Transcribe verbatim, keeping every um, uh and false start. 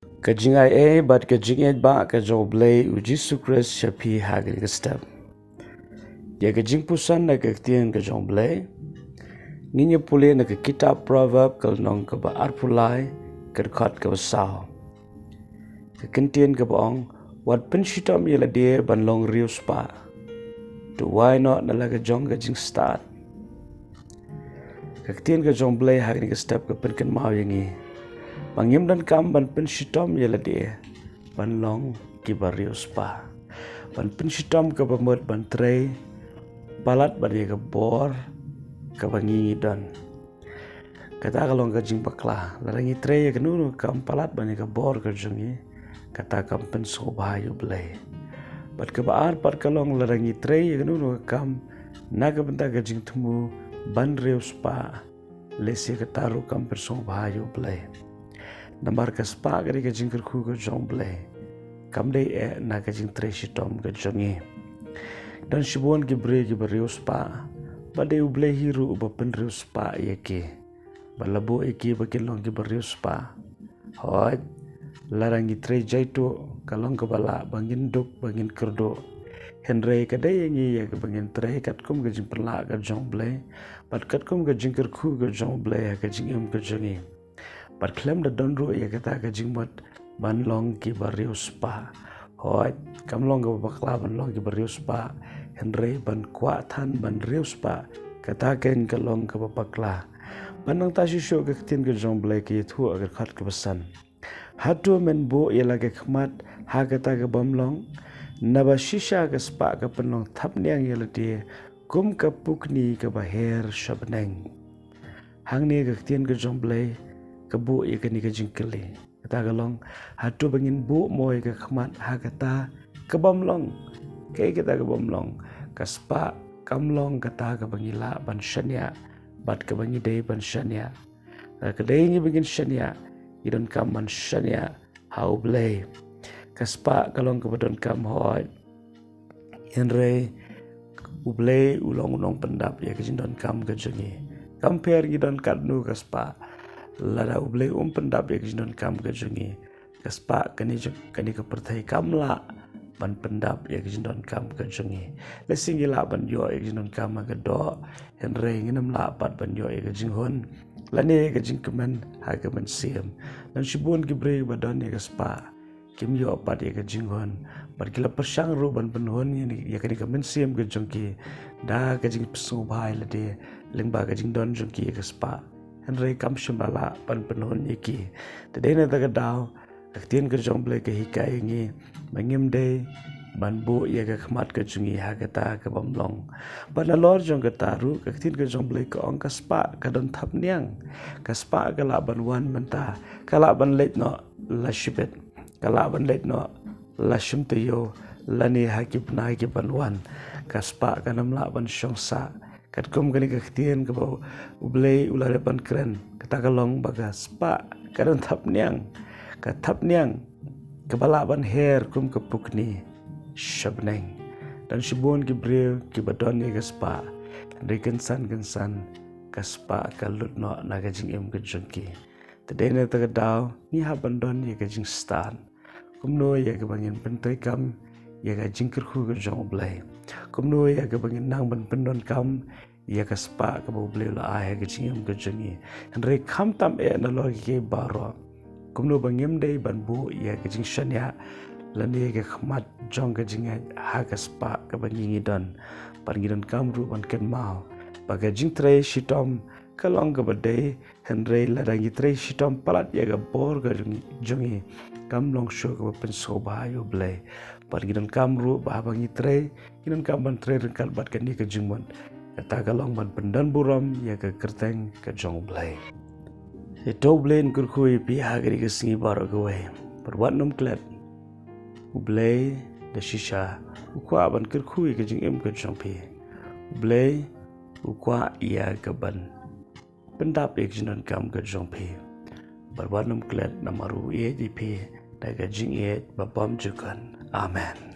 Ka jingaiei bad ka jingïeit ba ka jong U Blei U Jisu Khrist sha phi ha kane ka step. Ïa ka jingpuson na ka ktien ka jong U Blei ngin ïa pule na ka kitab Proverb ka lynnong kaba arphew lai, ka dkhot kaba saw. Ka kyntien kaba ong, wat pynshitom ïa lade ban long riewspah. To wai noh na la ka jong ka jingstad. Ka ktien ka jong U Blei ha kane ka step ka pynkynmaw ïa ngi ba ngim donkam ban pynshitom ïa lade ban long kiba riewspah. Ban pynshitom kaba mut ban trei palat bad ïa ka bor kaba ngi ngi don. Kata ka long ka jingbakla, lada ngi trei ïa kano kano ka kam palat bad ïa ka bor ka jong ngi, kata kam pynsngewbha ïa U Blei. Bad kaba ar pat ka long, lada ngi trei ïa kano kano ka kam na ka bynta ka jingthmu ban riewspah, lehse kata ruh kam pynsngewbha ïa U Blei. Namar ka spah ka dei ka jingkyrkhu ka jong U Blei, kam dei eh na ka jingtrei shitom ka jong ngi. Don shibun ki briew kiba riewspah, bad dei U Blei hi ruh uba pynriewspah ïa ki, ba la buh ïa ki ba kin long kiba riewspah. Hooid, lada ngi trei jaituh ka long kaba lah ba ngin duk ba ngin kyrduh. Hynrei ka dei ïa ngi ïa kaba ngin trei katkum ka jingpynlah ka jong U Blei bad katkum ka jingkyrkhu ka jong U Blei ha ka jingim ka jong ngi. Bad khlem da don ruh ïa kata ka jingmut ban long kiba riewspah. Hooid, kam long kaba bakla ban long kiba riewspah, hynrei ban kwah than ban riewspah, kata kein ka long kaba bakla. Bad nangta shuh shuh ka ktien ka jong U Blei ka ïathuh ha ka dkhot kaba san. Hato men buh ïa la ka khmat ha kata ka bym long? Naba shisha ka spah ka pynlong thapniang ïa lade kum ka pukni kaba her sha bneng. Hangne ka ktien ka jong U Blei ka buh ïa kane ka jingkylli. Kata ka long, hato ba ngin buh mo ïa ka khmat ha kata ka bym long? Kaei kata ka bym long? Ka spah kam long kata kaba ngi lah ban shaniah bad kaba ngi dei ban shaniah. Ka dei ngi ba ngin shaniah, ngi donkam ban shaniah ha U Blei. Ka spah ka long kaba donkam, hooid, hynrei U Blei u long u nongpyndap ïa ka jingdonkam ka jong ngi. Kam pher ngi don katno ka spah, lada U Blei um pyndap ïa ka jingdonkam ka jong ngi, ka spah kane jong, kane ka pyrthei kam lah ban pyndap ïa ka jingdonkam ka jong ngi. Lehse ngi lah ban ïoh ïa ka jingdonkam ha ka doh, hynrei ngin ym lah pat ban ïoh ïa ka jinghun lane ïa ka jingkmen ha ka mynsiem. Don shibun ki briew ba don ïa ka spah, kim ïoh pat ïa ka jinghun, bad ki la pyrshang ruh ban pynhun ïa ni, ïa kane ka mynsiem ka jong ki da ka jingpynsngewbha ïa lade lyngba ka jingdon jong ki ïa ka spah, hynrei kam shym la lah ban pynhun ïa ki. Te dei na kata ka daw, ka ktien ka jong U Blei ka hikai ïa ngi ba ngim dei ban buh ïa ka khmat ka jong ngi ha kata ka bym long. Bad nalor jong kata ruh, ka ktien ka jong U Blei ka ong, ka spah ka don thapniang. Ka spah ka lah ban wan mynta, ka lah ban leit noh la shibit, ka lah ban leit noh la shim taïew, lane ha ki bnai ki ban wan. Ka spah kan ym lah ban shong sah. Katkum kane ka ktien kaba U Blei u la dep ban kren, kata ka long ba ka spah ka don thapniang. Ka thapniang kaba lah ban her kum ka pukni sha bneng. Don shibun ki briew kiba don ïa ka spah, hynrei kynsan kynsan ka spah ka lut noh na ka jingim ka jong ki. Te dei na kata ka daw, ngi hap ban don ïa ka jingstad. Kumno ïa kaba ngin pyntreikam ïa ka jingkyrkhu ka jong U Blei? Kumno ïa kaba ngin nang ban pyndonkam ïa ka spah kaba U Blei u la ai ha ka jingim ka jong ngi? Hynrei khamtam eh nalor kiei baroh, kumno ba ngim dei ban buh ïa ka jingshaniah lane ïa ka khmat jong ka jingngeit ha ka spah kaba ngi ngi don? Bad ngi donkam ruh ban kynmaw ba ka jingtrei shitom ka long kaba dei, hynrei lada ngi trei shitom palat ïa ka bor ka jong, jong ngi, kam long shuh kaba pynsngewbha ïa U Blei. Bad ngi donkam ruh ba haba ngi trei, ngi donkam ban trei ryngkat bad kane ka jingmut. Kata ka long ban pyndonburom ïa ka kyrteng ka jong U Blei. Ïa to U Blei un kyrkhu ïa phi ha kane ka sngi baroh kawei. Bad wat nym klet, U Blei da shisha u kwah ban kyrkhu ïa ka jingim ka jong phi. U Blei u kwah ïa ka ban pyndap ïa ka jingdonkam ka jong phi. Bad wat nym klet, namar u ïeit ïa phi da ka jingïeit ba bymjukut. Amen.